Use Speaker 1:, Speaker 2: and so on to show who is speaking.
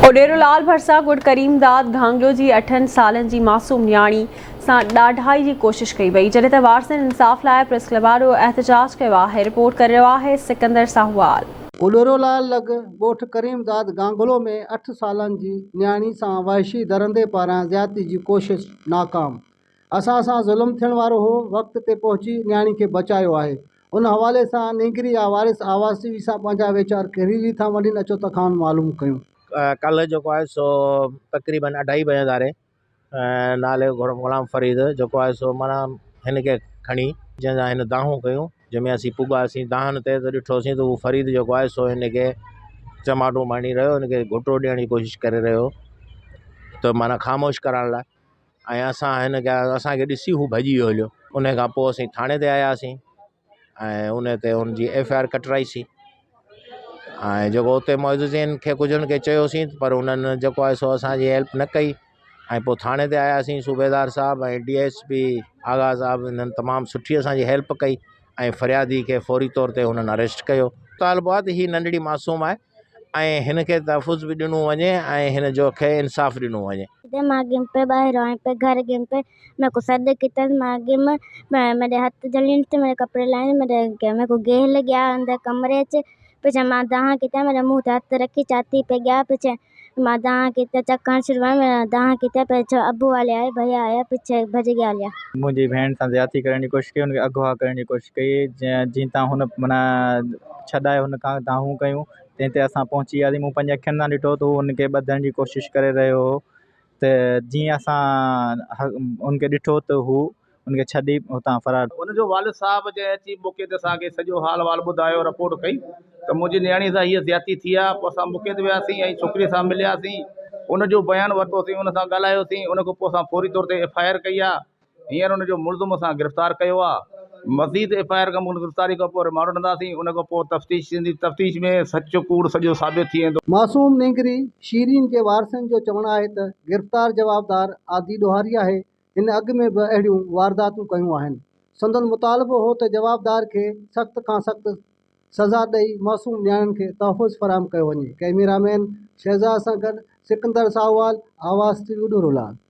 Speaker 1: اڏيرو لال ڀرسان ڳوٺ ڪريم داد گهانگلو جي اٺن سالن جي معصوم نياڻي سان ڏاڍائي جي ڪوشش ڪئي وئي، جڏهن ته وارثن انصاف لاء پريس ڪلب آڏو احتجاج ڪيو آهي، رپورٽ ڪري رهيو آهي سڪندر ساهوال.
Speaker 2: اڏيرو لال لڳ ڳوٺ ڪريم داد گهانگلو ۾ اٺ سالن جي نياڻي سان وحشي درندي پاران زيادتي جي ڪوشش ناڪام، اسان سان ظلم ٿيڻ وارو هو، وقت تي پهچي نياڻي کي بچايو آهي، ان حوالي سان نينگري يا وارث آواز ٽي وي سان پنهنجا ويچار ڪهڙي ريت ٿا ونڊين اچو ته کانئن معلوم ڪيون.
Speaker 3: ڪالهه جيڪو آهي سو تقريبن اڍائي بجي ڌاري نالي غلام فريد جيڪو آهي سو معنيٰ هن کي کڻي جنهن سان هن دانهون ڪيون جنهن ۾ اسين پڳاسين دانهن تي ته ڏٺوسين ته هو فريد جيڪو آهي سو هن کي چماٽون هڻي رهيو هن کي گهٽو ڏيڻ جي ڪوشش ڪري رهيو ته معنيٰ خاموش ڪرائڻ لاء ۽ اسان هن کي اسان کي ڏسي هو ڀڄي ويو هليو ان کان پوءِ اسين ٿاڻي تي آياسين ۽ ان تي ان جي ايف I R ڪٽرائيسين ۽ جيڪو اتي معززين کي ڪجهه هن کي چيوسين پر انهن جيڪو آهي سو اسانجي هيلپ نه ڪئي ۽ پوءِ ٿاڻي تي آياسين صوبيدار صاحب ۽ ڊي ايس پي آغا صاحب انهن تمام سٺي اسانجي هيلپ ڪئي ۽ فريادي کي فوري طور تي انهن اريسٽ ڪيو مطالبو آهي ته هي ننڍڙي معصوم آهي ۽ هن کي تحفظ به ڏنو وڃي ۽ هن جو کي انصاف ڏنو وڃي.
Speaker 4: ته مان ڳم پي ٻاهر آئين پي گهر ڳم پي ميڪو سڏ ڪيتس مان ڳم ميڏي هٿ جهلين ته ميڏي ڪپڙي لاهين ميڏي ميڪو گيهه لڳيا اندر ڪمري اچ پڇي مان دانهن ڪيتا ميڏي منهن تي هٿ رکي چاتي پي ڳيا پڇي مان دانهن ڪيتا چڪڻ شروع ٿيا ميڏا دانهن ڪيتا پڇي ابو والي آئي ڀيا آيا پڇي ڀڄ ڳيا هليا.
Speaker 5: منهنجي ڀيڻ سان زيادتي ڪرڻ جي ڪوشش ڪئي ان کي اغوا ڪرڻ جي ڪوشش ڪئي جنهن تان هن معنيٰ ڇڏائي هن کان دانهون ڪيون تنهن تي اسان پهچي وياسين مون پنهنجي اکين سان ڏٺو ته هو هن کي ٻڌڻ جي ڪوشش ڪري رهيو هو ته جيئن اسان ان کي ڏٺو ته هو ان کي ڇڏي اتان فرار
Speaker 6: ان جو والد صاحب جنهن اچي موقعي تي اسان کي سڄو حال احوال ٻڌايو رپورٽ ڪئي ته منهنجي نياڻي سان هيء زيادتي ٿي آهي پوء اسان موقعي تي وياسين ۽ ڇوڪري سان ملياسين ان جو بيان ورتوسين ان سان ڳالهايوسين ان کان پوء اسان فوري طور تي ايف I R ڪئي آهي هينئر ان جو ملزم اسان گرفتار ڪيو آهي مزيد ايف I R کان گرفتاري کان پوء رمانڊ وٺنداسين ان کان پوء تفتيش ٿيندي تفتيش ۾ سچ ڪوڙ سڄو ثابت ٿي ويندو.
Speaker 2: معصوم نينگري شيرين جي وارثن جو چوڻ آهي ته گرفتار جوابدار عادي ڏوهاري آهي، هن اڳ ۾ به اهڙيون وارداتون ڪيون آهن. سندن مطالبو هو ته جوابدار کي سخت کان سخت سزا ڏئي معصوم نياڻين کي تحفظ فراهم ڪيو وڃي. ڪئميرا مين شهزاد سان گڏ سڪندر ساهوال، آواز ٽي وي ڏورولال.